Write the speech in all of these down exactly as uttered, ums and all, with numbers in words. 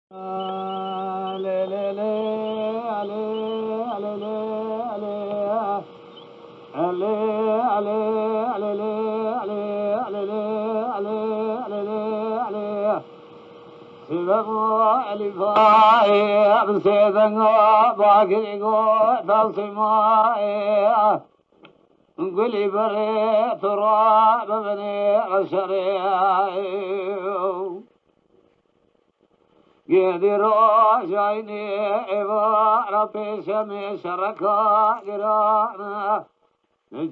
Gulî berê tu ra bibinê reşerê. Gêdî rojaynê êvara pêşemê şereka girane.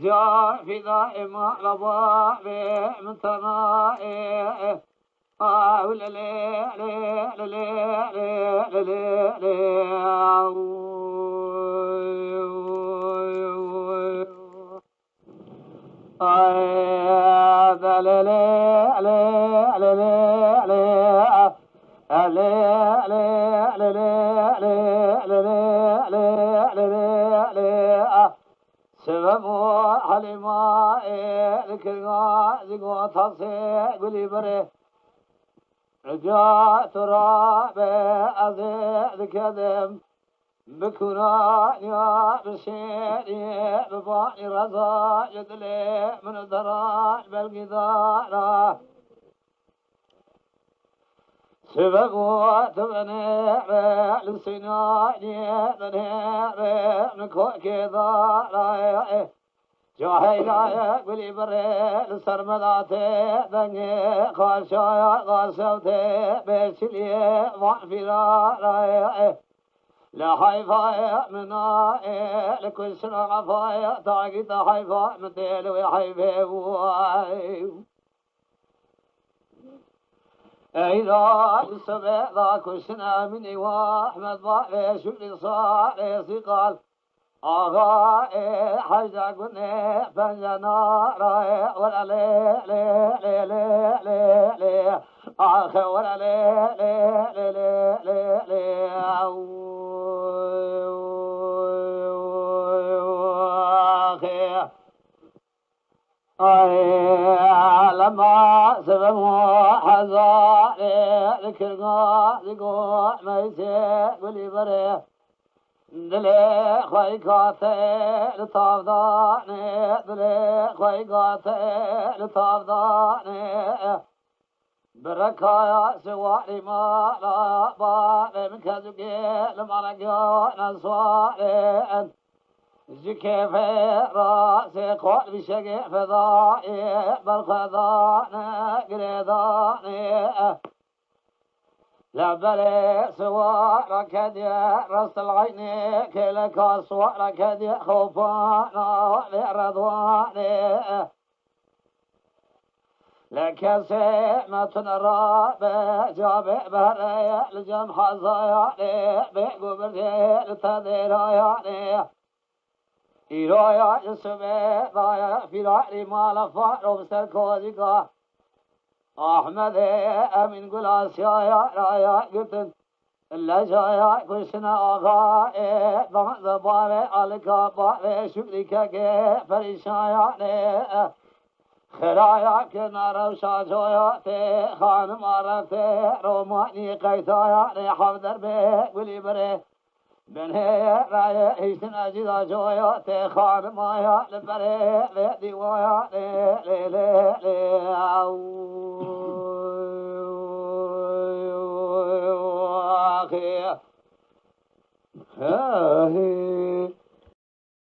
Ca fîda êma laba vê min tena ê. Aw lelê, lê, lelê, lê, lelê, lê, aw. Ay, da lelê, lê, lelê, lê, a. Lê, lê, lelê, lê, lelê, lê, lelê, lê, a. Sibem û Helîma ê dikirga zigo tasê gulî birê. Ca tu ra be ez ê dikedim. Bi kûraniya, bi şêriyê, bi banî reza ji dilê min û deran belgîdara. Sibek û tu binêre, li Sînanê binêre, min kokê dara. Caheyla gulî birê, li ser min datê dengê, qaşaya qaşew tê, bêçiliyê van fîrara. Li heyfa min a, li kuştina efa, tagî te heyfa min tê, li wê heyfê way. Eyra li sibê da kuştina Emînî wa, Ehmed Bavê Şukrî Salê Sîqal. Axa ê hejda gunê pence nara ê, were lê, lê, lê, lê, lê, lê. Axe were lê, lê, lê, lê, lê, lê. Aw. Axê. Ay, lema sibim hezarê, dikirga, digo, meyse, gulî berê. Dilê xwe kate li tavdanê, dilê xwe kate li tavdanê. Bi rekaya siwarî mala bavê min kezûkê li mala giyana siwarê. Ji kêfê rastê xwe li vîşegê fedayê berxwedanê girêdanê. Leberê siwara kediye restil eynê, kêleka siwara kediye xopana lê redwanê. Li kesê me tune rabe, cabê bereye li cem hezayanê, bê gubirdê li tedêrayanê. Îroya ji sibê daye, fîrarî mala Faro bi ser kozîka Ahmedê Emîn Gulasyaya raya girtin. Lejaya kuştina axayê, danze bavê alika bavê, Şukrî kekê perîşayanê. Xiraya kirna rewşa coya tê, xanima rextê romanî qeytayanê, hevder bê gulî birê. Binê rayê hiştin ecîda coya tê, xanimaya li berê vê dîwaya lê, lê, lê, lê, aw. Axê. Hehê.